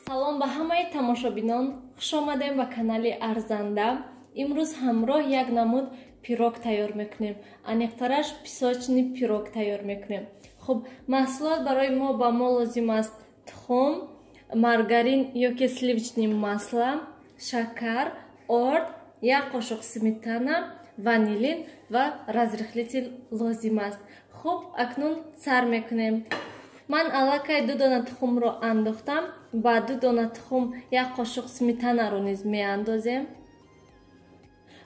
Салом ба ҳамаи тамошобинон, хуш омадем ба канали Арзанда. Имрӯз ҳамроҳ як намуд пирог тайёр мекунем. Аниқтараш песочный пирог тайёр мекунем. Хуб, маҳсулот барои мо ба мо лозим аст тухм, маргарин ёки сливочное масло, шакар, орд, як қошуқ сметана, ванилин ва разрыхлитель лозим аст. Хуб, акнун сар мекунем. Ман аллакай 2 дона тухмро андохтам. Ба 2 дона тухм як қошуқ сметанаро низ меандозем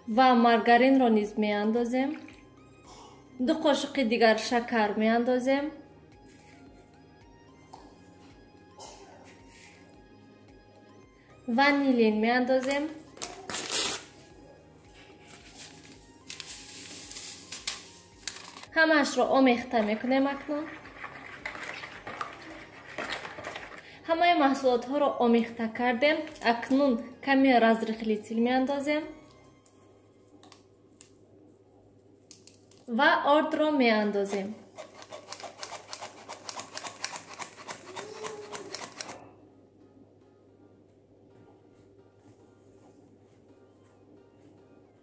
ва маргаринро низ меандозем. 2 қошуқи дигар шакар меандозем. Ванилин меандозем. Ҳамаашро омехта мекунем акнун. Ҳамаи маҳсулотҳоро омехта кардем. Акнун каме разрыхлитель меандозем ва ордро меандозем.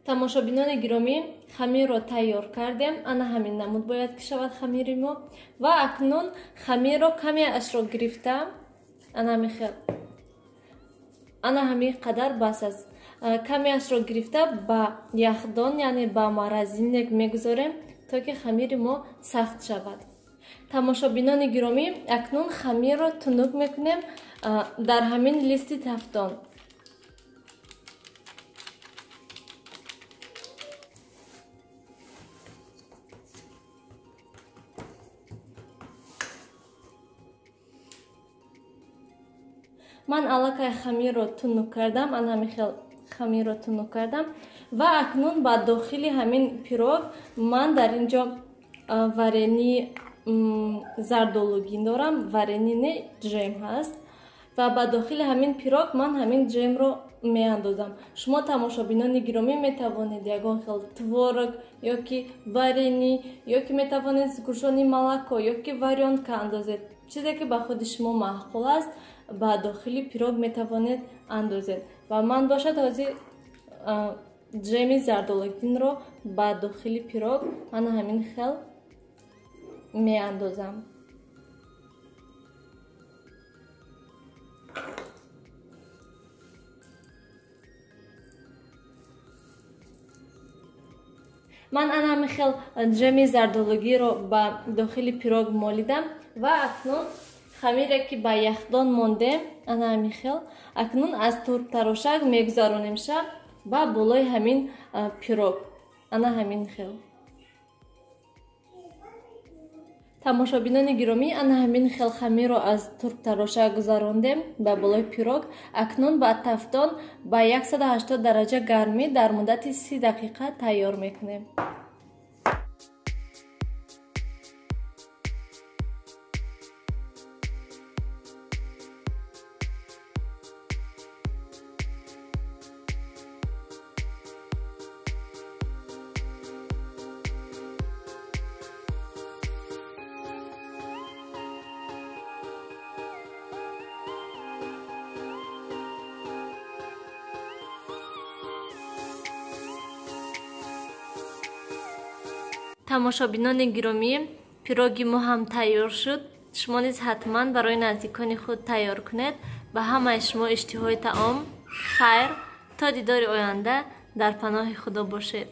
Тамошобинони гиромӣ, хамирро тайёр кардем. Ана ҳамин намуд бояд ки шавад хамири мо. Ва акнун хамирро каме ашро гирифта, ана ҳамин қадар бас аст. Каме ашро гирифта ба яхдон, яъне ба морозильник мегузорем, то ки хамири мо сахт шавад. Тамошобинони гиромӣ, акнун хамирро тунук мекунем дар ҳамин листи тафтон. Ман аллакай хамирро тунук кардам, ана ҳамин хел хамирро тунук кардам ва акнун ба дохили ҳамин пирог ман дар ин ҷо варени зардолугин дорам, варени не, ҷем ҳаст ва ба дохили ҳамин пирог ман ҳамин ҷемро меандозам. Шумо тамошобинони гиромӣ метавонед ягон хел творог ё ки варени ё ки метавонед сгущённое молоко ё ки варёнка андозед. Чизе ки ба худи шумо маъқул аст ба дохили пирог метавонед андозед. Ва ман бошад ҳозир ҷеми зардолугинро ба дохили пирог ана ҳамин хел меандозам. Ман ана ҳамин хел ҷеми зардолугиро ба дохили пирог молидам ва акнун хамире ки ба яхдон мондем, ана ҳамин хел акнун аз турбтарошак мегузаронем ша ба болои ҳамин пирог, ана ҳамин хел. Тамошобинони гиромӣ, ана ҳамин хел хамирро аз турбтарошак гузарондем ба болои пирог. Акнун ба тафтон ба 180 дараҷа гармӣ дар муддати 30 дақиқа тайёр мекунем. Тамошобинони гиромӣ, пироги мо ҳам тайёр шуд. Шумо низ ҳатман барои наздикони худ тайёр кунед. Ба ҳамаи шумо иштиҳои таом, хайр, то дидори оянда дар паноҳи Худо бошед.